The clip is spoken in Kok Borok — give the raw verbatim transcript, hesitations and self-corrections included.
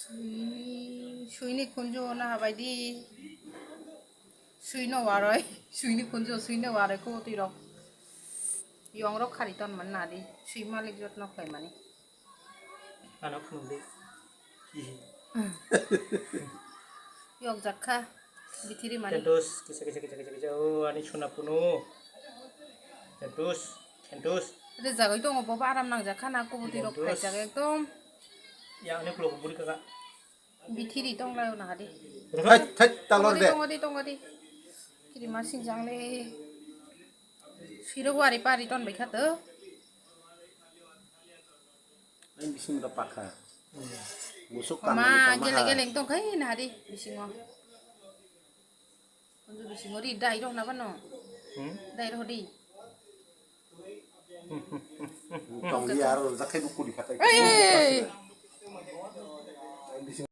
Suini khunju na habai di. Suino waroi, suini khunju, suino waroi ko twi rok. Yong rok khari ton man na di. Sui malik jotno khlai mani. Ano khunum de. Yok jakha. Bithiri mani. Kentus, kisa, kisa, kisa, kisa, kisa. Oh, ani suna punu. Kentus, kentus. Re jagoi tongo, bobo aram nang jakha na, kubuti rok Kentus. Khai jaga ekdom. Ya, ani kulo kuburi kaka. Bithiri tong lai na hadi. Thai, thai, talor Tongo di, de. Tongo di, tongo di. Kiri masing jang le. Siro wari pari ton bai kha to. Ai bising da pakha. Musuk kan Ma, mani tama gele ha. Gele tong khai na hadi bisingo. Kunju bisingo ri dai rok na bano. Hmm? Dai rok di. Tong di aro jakai bukuri khatai. Ei, ei, ei.